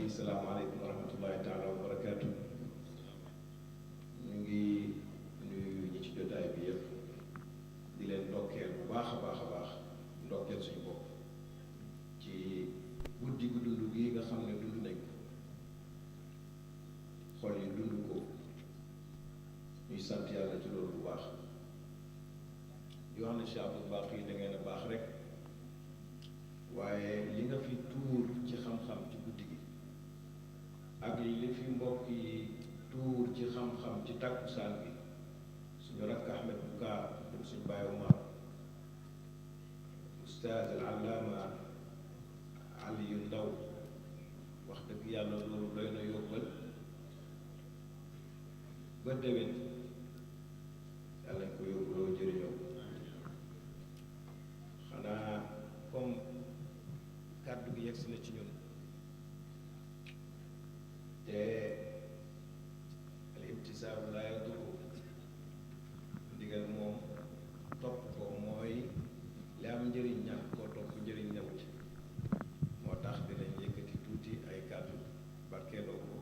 yi salaamaaleykum wa rahmatullahi taala wa barakaatu. ñu ngi nuyu ñi ci jotaay bi yëpp di leen ndokkeel bu baax a baax a baax ndokkeel suñu bopp ci guddi gu dund gi nga xam ne dund nañ ko xol yi dund ko ñuy sant yàlla ci loolu bu baax di wax ne Cheikh Abdou Baax yi da ngeen a baax rek waaye li nga fi tuur ci xam-xam ci guddi gi ak li fi mbokk yi tuur ci xam-xam ci tàkkusaan bi suñu rakk Ahmed Bukaar dem suñu Baye Omar ustaaz al allaama Ali yu ndaw wax dëgg yàlla loolu doy na yóbbal ba déwén yàlla ñu ko yóbbuloo jëriñoo xanaa comme kàddu gi yegsi na ci ñun te al imtisaalu laa yadurru ndigal moom topp ko mooy li am njëriñ ñàkk koo topp njëriñ newu ci moo tax dinañ yëkkati tuuti ay kàddu barkeeloo ko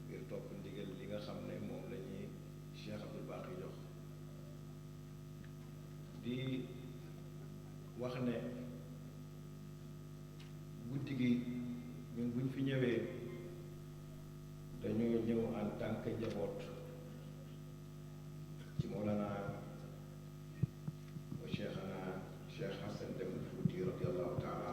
ngir topp ndigal li nga xam ne moom la ñuy Cheikh Abdou Baax yi jox di wax ne guddi gi ñun buñ fi ñëwee dañoo ñëw en tant que njaboot ci Mawlana wa Cheikhana Cheikh Hassan Dem Fouti radiallahu taala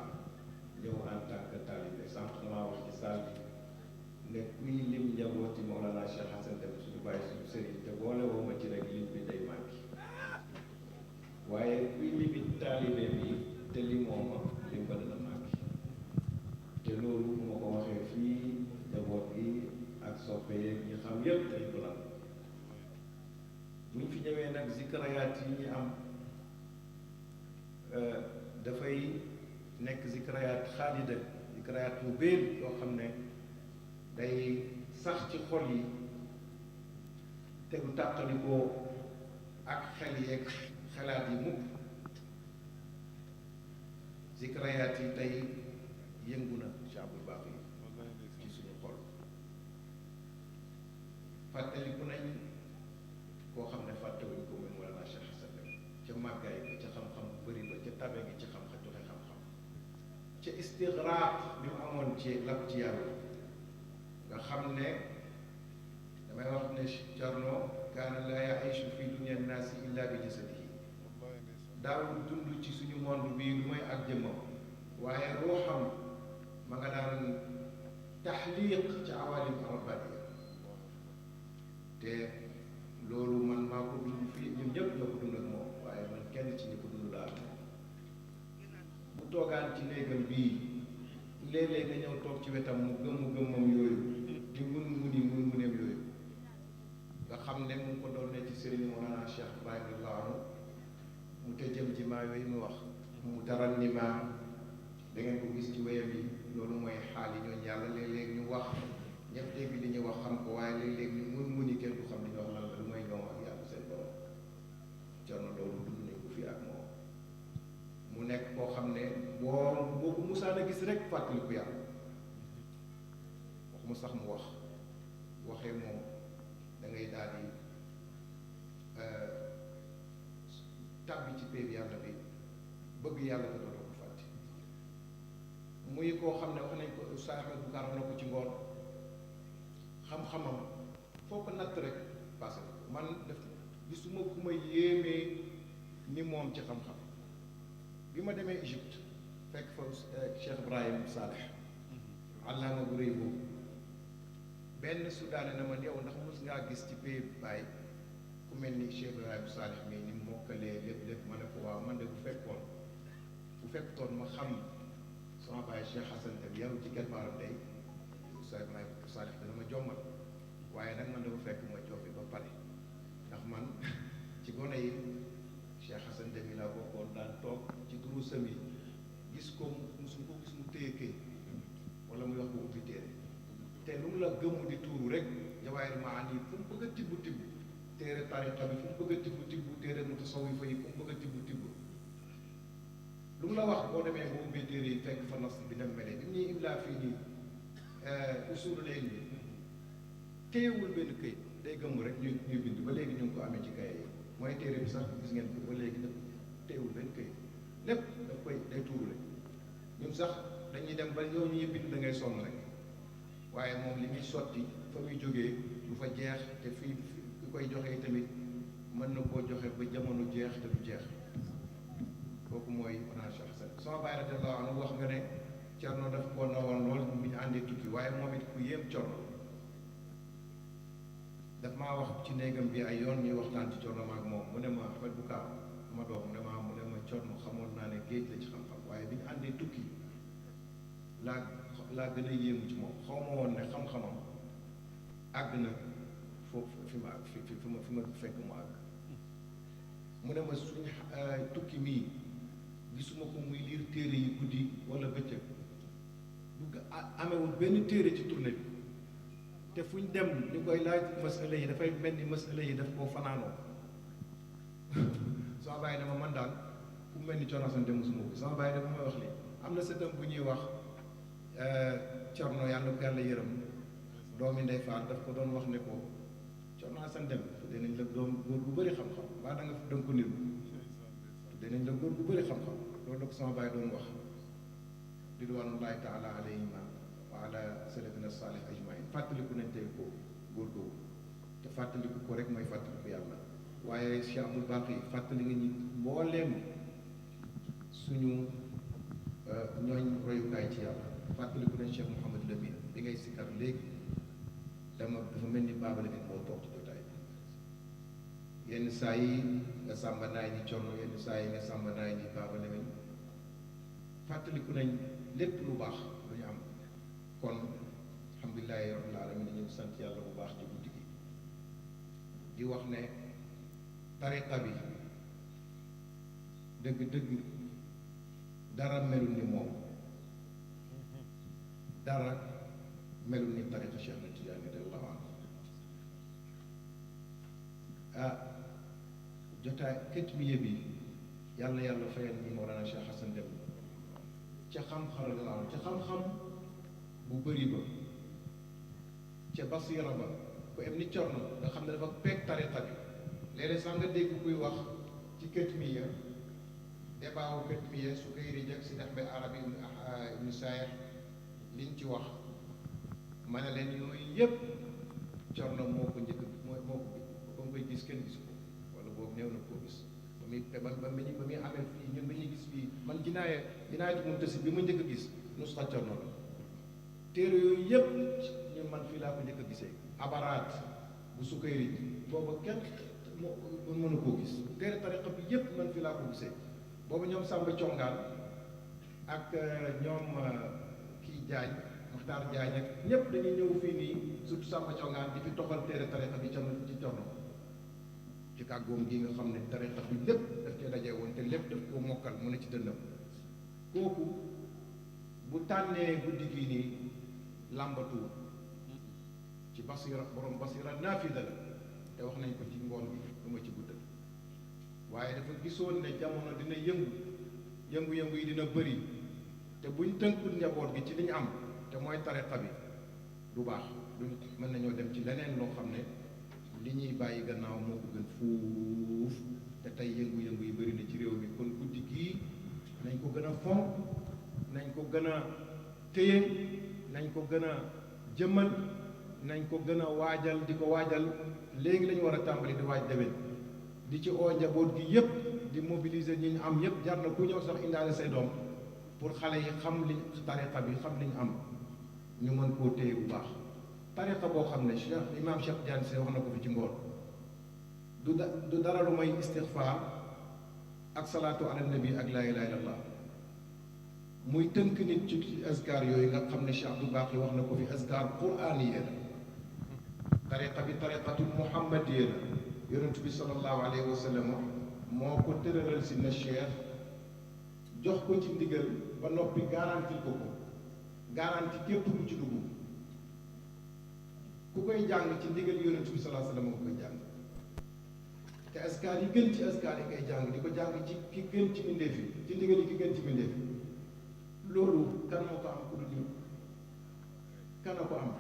ñëw en tant que taalibe sànq damaa wax ci saal bi ne kuy lim njabooti Mawlana Cheikh Hassan Dem suñu bàyyi suñu sëriñ te boole woo ma ci rek lim bi day manqué waaye kuy limi taalibe bi te limoo ma lim ba dana manqué te loolu moo ko waxee fii njaboot gi ak soppe yeeg ñi xam yépp dañ ko lan buñ fi ñëwee nag zikrayaat yi ñu am dafay nekk zikrayaat xaalida zikrayaat yu béel yoo xam ne day sax ci xol yi te du tàqalikoo ak xel yeeg xalaat yi mukk zikrayaat yi tey yëngu na Cheikh Abdou Baax yi ci suñu xol fàttaliku nañ koo xam ne fàttewuñ ko muy Mawlana Cheikh Hassan Dem ca màggaay ba ca xam-xam bu bëri ba ca tabe gi ci xam-xam joxe xam-xam ca istigraaq bi mu amoon ci lab ci yàlla nga xam ne damay wax ne Cerno kaana laa yaishu fi dunia naasi illa bi jasadihi daawul dund ci suñu monde bii lu mooy ak jëmmam waaye ruuxam ma nga daan taxliq ci awalim arabadiya te loolu man maa ko dund fii ñun ñëpp ñoo ko dund ak moom waaye man kenn ci ñi ko dund laa bu toogaan ci néegam bii léeg-léeg nga ñëw toog ci wetam mu gëmm-gëmmam yooyu di mun-muneem yooyu nga xam ne mu ngi ko doon ne ci Sëriñ Mawlana Cheikh Ibrahima radiyallahu anhu mu tëjëm ci maa yooyu mu wax mu taral ni maa da ngeen ko gis ci wéyam yi loolu mooy xaal yi ñooñu yàlla léeg-léeg ñu wax ñëpp dégg li ñuy wax xam ko waaye léeg-léeg ñu mun-muni kenn du xam li ñu wax lan la lu mooy ñoom ak yàlla seen borom Cerno loolu dund nañ ko fii ak moom mu nekk koo xam ne boo ko musaan a gis rek fàttaliku yàlla waxuma sax mu wax waxee moom da ngay daal di tàbbi ci péeb yàlla bi bëgg yàlla ko dootoo ko fàtte muy koo xam ne wax nañ ko Oustaz Ahmed Bukaar wax na ko ci ngoon xam-xamam foo ko natt rek passé ko man def gisuma ku ma yéemee ni moom ci xam-xam bi ma demee Égypte fekk fa Cheikh Ibrahim Saleh allaama bu rëy boobu benn sudaane na ma yow ndax mos ngaa gis ci pays Baye ku mel ni Cheikh Ibrahim Saleh mii ni mokkalee lépp ma ne ko waaw man de bu fekkoon ma xam sama baay Cheikh Hassan Dem yaru ci keppaaram day Cheikh Ibrahim Saleh dana ma jommal waaye nag man dafa fekk ma joofi ba pare ndax man ci gone yi Cheikh Hassan Dem yi laa bokkoon daan toog ci durusam yi gis ko musu ko gis mu téye këy wala muy wax ko ubbi téere te lu mu la gëmu di tuuru rek jawaayir maani fu mu bëgg a tibb téere tariqa bi fu mu bëgg a tibb téere mutasawwifa yi fu mu bëgg a tibb lu mu la wax boo demee boo ubbee téere yi fekk fa nas bi dem mele bi ñuy imlaa fii nii usulul ilmi téyewul benn këyit day gëmm rek ñuy bind ba léegi ñu ngi ko amee ci kaye yi mooy téere bi sax gis ngeen ko ba léegi daf téyewul benn këyit lépp daf koy day tuuru rek ñun sax dañuy dem ba yow ñuy bind da ngay sonn rek waaye moom li muy sotti fa muy jógee du fa jeex te fii ki koy joxee tamit mën na koo joxe ba jamono jeex te du jeex kooku mooy Mawlana Cheikh Hasan sama baay radiyallahu anhu wax nga ne Cerno daf koo nawoon lool bu ñu àndee tukki waaye moom it ku yéem Cerno daf maa wax ci néegam bi ay yoon ñuy waxtaan ci Cerno maag moom mu ne ma Ahmed Boucar ma doom mu ne ma Cerno xamoon naa ne géej la ci xam-xam waaye bi ñu àndee tukki laa gën a yéemu ci moom xaw ma woon ne xam-xamam àgg na foofu fi ma fekk mu àgg mu ne ma suñ tukki mii gisuma ko muy liir téere yi guddi wala bëccëg du amewul benn téere ci tournée bi te fu ñu dem ñu koy laaj masala yi dafay mel ni masala yi daf koo fanaanoo sama bàyyi dama man daal ku mel ni Cerno Hasan Dem mosuma ko sama bàyyi dama may wax li am na sëtam bu ñuy wax Cerno yàlla ko yàlla yërëm doomi Ndey Faal daf ko doon wax ne ko Cerno Hasan Dem tuddee nañ la doom góor gu bëri xam-xam baa da nga ko niru tuddee nañ la góor gu bëri xam-xam loolu la ko sama bàyyi doon wax ridwanullahi taala alayhima wa ala salafina salih ajmain fàttaliku nañ tey ko góor googu te fàttaliku ko rek mooy fàttaliku yàlla waaye Cheikh Abdul Baqi fàttali nga ñi mbooleem suñu ñooñ royukaay ci yàlla fàttaliku nañ Cheikh Mouhamad Lamine bi ngay sikkar léegi dafa mel ni Baaba Lamine moo toog ci jotaay bi yenn saa yi nga sàmba naay ñi Cerno yenn saa yi nga sàmba naay ñi Baaba Lamine fàttaliku nañ lépp lu baax lu ñu am kon alhamdulilahi rabbil alamin ñu ngi sant yàlla bu baax ci guddi gi di wax ne tariqa bi dëgg-dëgg dara melul ni moom dara melul ni tariqa Cheikh na Tijaani radiyallahu anhu jotaay këtmiye bi yàlla fayal ñi Mawlana Cheikh Hasan Dem ca xam-xam bu bëri ba ca basira ba ku em ni Cerno nga xam ne dafa peeg tariqa bi léeg-léeg sax nga dégg kuy wax ci këtmiya debaawu këtmiya su koy rijak si dex ba arabi ibnu Saayix liñ ci wax ma ne leen yooyu yëpp Cerno moo ko njëkk moo ko ba mu koy gis kenn gis ko wala boobu néew na koo gis ba muy amee fii ñun ba ñuy gis fii man jinaayatu Muntasir bi ma njëkk a gis nusxa Cerno la téere yooyu yëpp ñun man fii laa ko njëkk a gisee abaraat bu Sukayri booba kenn moo mënu koo gis téere tariqa bi yëpp man fii laa ko gisee boobu ñoom Samba Congaan ak ñoom kii Jaañ Muxtaar Jaañ ak ñëpp dañuy ñëw fii nii surtout Samba Congaan di fi toxal téere tariqa bi ci Cerno ci kàggoom gi nga xam ne tariqa bi lépp daf cee dajee woon te lépp daf koo mokkal mu ne ci dënnam kooku bu tànnee guddi gii nii làmbatu ci basira borom basira naafida la te wax nañ ko ci ngoon bi du ma ci guddal waaye dafa gisoon ne jamono dina yëngu-yëngu yi dina bëri te buñ tënkul njaboot gi ci li ñu am te mooy tariqa bi du baax duñ mën nañoo dem ci leneen loo xam ne li ñuy bàyyi gannaaw moo ko gën fuuf te tey yëngu-yëngu yi bëri na ci réew mi kon guddi gii nañ ko gën a fonk nañ ko gën a téye nañ ko gën a jëmmal nañ ko gën a waajal di ko waajal léegi la ñu war a tàmbali di waaj déwén di ci oo njaboot gi yépp di mobiliser ñi ñu am yépp jar na ku ñëw sax indaale say doom pour xale yi xam li tariqa bi xam li ñu am ñu mën koo téye bu baax tariqa boo xam ne Cheikh Imam Cheikh Tidiane Sy wax na ko fi ci ngoon du dara lu may istixfaar ak salaatu ala nabi ak laa ilaaha illallah muy tënk nit ci azkar yooyu nga xam ne Cheikh Abdou Baqi wax na ko fi azkar quraaniya la tariqa bi tariqatul muhammadiya la yonent bi sallallahu alayhi wa sallam moo ko tëralal si na Cheikh jox ko ci ndigal ba noppi garanti ko garanti képp ku ci dugg ku koy jàng ci ndigal yonent bi sallallahu alayhi wa sallam nga koy jàng te azkar yi gën ci azkar yi ngay jàng di ko jàng ci ki gën ci mbindeef yi ci ndigal yi ki gën ci mbindeef yi loolu kan moo ko am ku dul ñun kana ko am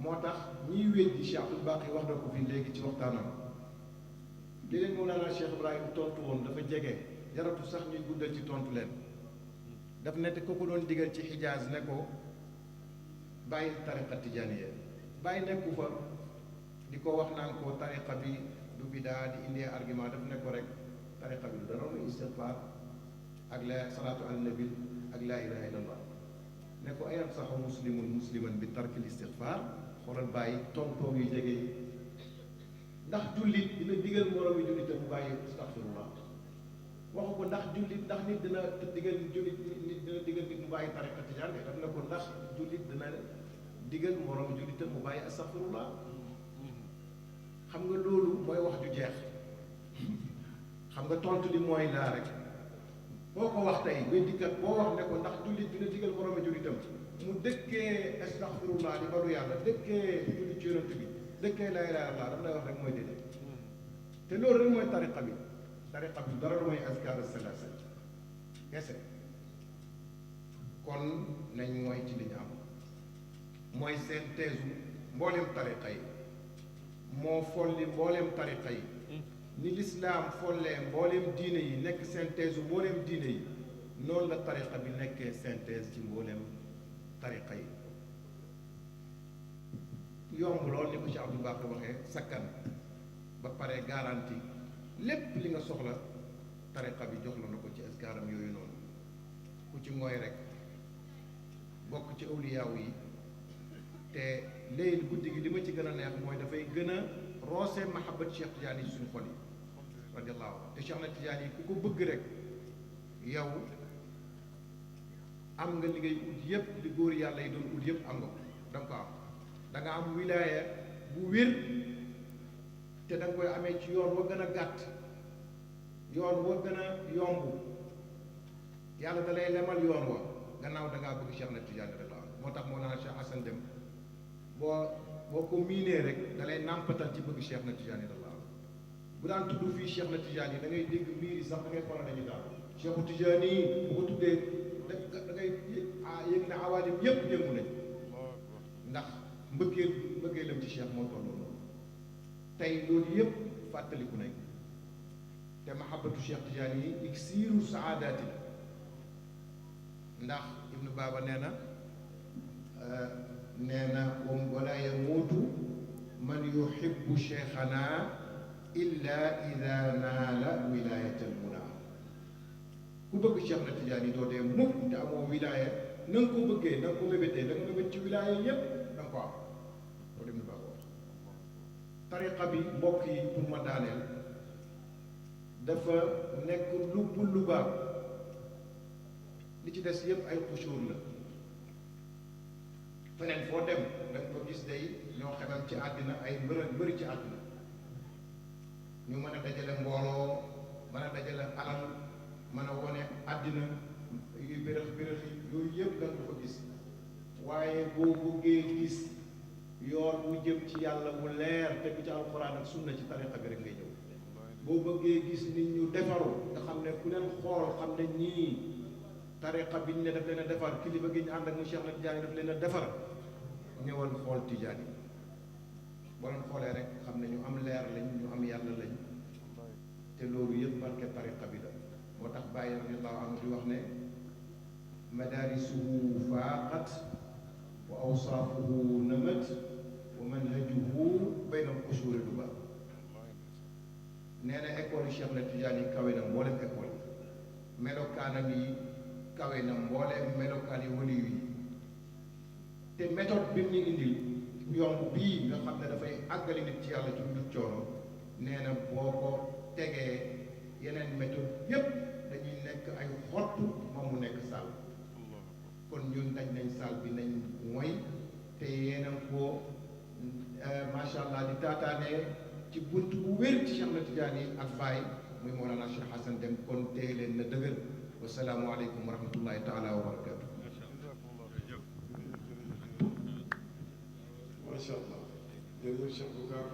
moo tax ñiy weddi Cheikh Abdul Baqi wax na ko fii léegi ci waxtaanam li leen Mawlana Cheikh Ibrahim tontu woon dafa jege jaratu sax ñuy guddal ci tontu leen daf ne te ko ko doon digal ci Xijaaz ne ko bàyyi tariqa tijaaniya bàyyi nekku fa di ko wax naan ko tariqa bi du bidaa di indi argument daf ne ko rek tariqa bi du dara muy istighfar ak la salaatu ala nabi ak laa ilaha illallah ne ko ayam saxu musliman bi tarkil istighfar xoolal bàyyi tontoom yu jege yi ndax jullit dina digal moroom yi jullit mu bàyyi astaghfirullah waxu ko ndax jullit ndax nit dina digal jullit nit dina digal nit mu bàyyi tariqa tijaan de daf ne ko ndax jullit dina digal moroom jullitam mu bàyyi astaghfirullah xam nga loolu mooy wax ju jeex xam nga tontu li mooy laa rek boo ko wax tey weddikat boo wax ne ko ndax jullit dina digal moroom jullitam mu dëkkee astaghfirullah di balu yàlla dëkkee jullit ci yonent bi dëkkee laa ilaaha illallaah daf lay wax rek mooy déedéet te loolu rek mooy tariqa bi dara lu mooy azkaar salaasa kese kon nañ mooy ci li ñu am mooy seen teesu mboolem tariqa yi moo folli mboolem tariqa yi ni lislaam follee mboolem diine yi nekk synthèse mboolem diine yi noonu la tariqa bi nekkee synthèse ci mboolem tariqa yi yomb lool ni ko ci Abdou Bakr waxee sakkan ba pare garanti lépp li nga soxla tariqa bi jox la na ko ci askaaram yooyu noonu ku ci ngooy rek bokk ci awliyaaw yi te léegi guddi gi li ma ci gën a neex mooy dafay gën a roose mahabbat Cheikh Tidiane yi suñu xol yi radiyallahu anhu te Cheikh na Tidiane yi ku ko bëgg rek yow am nga li ngay ut yëpp li góor yàlla yi doon ut yëpp am nga ko da nga ko am da nga am wilaaya bu wér te da nga koy amee ci yoon wa gën a gàtt yoon wa gën a yomb yàlla da lay lemal yoon wa gannaaw da ngaa bëgg Cheikh na Tidiane radiyallahu anhu moo tax moo naan Cheikh Hassan Dem boo ko miinee rek da lay nàmpatal ci bëgg Cheikh na Tidiane radiyallahu anhu bu daan tudd fii Cheikh na Tidiane yi da ngay dégg mbir yi sax da ngay xoolal dañuy daal Cheikhu Tidiane yi bu ko tuddee da ngay yëg ne awaadim yépp yëngu nañ ndax mbëggeelam ci Cheikh moo toll noonu tey loolu yëpp fàttaliku nañ te mahabbatu Cheikh Tidiane yi iksiiru saadaati la ndax Ibnu Baaba nee na wala yamuutu man yuhibbu cheikhana illa ida naala wilayatal muna ku bëgg Cheikh na Tidiane yi doo dee mukk te amoo wilaya na nga ko bëggee na nga ko mébétee da nga mébét ci wilaya yépp da nga ko am loolu Ibnu Baaba wax tariqa bi mbokk yi pour ma daaneel dafa nekk lu baab li ci des yépp ay xusuur la feneen foo dem da nga ko gis day ñoo xamam ci àddina ay mbëri ci àddina ñu mën a dajale mbooloo mën a dajale alal mën a wone àddina yu bërëx yooyu yëpp da nga ko gis waaye boo bëggee gis yoon wu jëm ci yàlla wu leer tegu ci alxuraan ak sunna ci tariqa bi rek ngay ñëw boo bëggee gis nit ñu defaru nga xam ne ku leen xool xam ne ñii tariqa biñ ne daf leen a defar kilifa gi ñu ànd ak mu Cheikh na Tidiane daf leen a defar ñëwal xool Tidiane yi boo leen xoolee rek xam ne ñu am leer lañ ñu am yàlla lañ te loolu yëpp barke tariqa bi la moo tax Baye radiyallahu anhu di wax ne madarisuhu faaqat wa awsaafuhu namat wa manhajuhu bayna al-qushuri duba nee na école yi Cheikh na Tidiane yi kawe na mboolem école yi melokaanam yi kawe na mbooleem melokaan yi wali yi te méthode bi mu ñu indil yomb bii nga xam ne dafay àggali nit ci yàlla ci lu coono nee na boo ko tegee yeneen méthode yépp dañuy nekk ay xottu moom mu nekk sàll kon ñun dañ nañ sàll bi nañ mooy te yeneen ko macha allah di taataanee ci bunt bu wér ci Cheikh na Tidiane yi ak Baye muy Mawlana Cheikh Hassan Dem kon téye leen na dëgër wasalaamu aleykum wa rahmatullahi taala wa barakatu macha allah jërëjëf Cheikh Boucar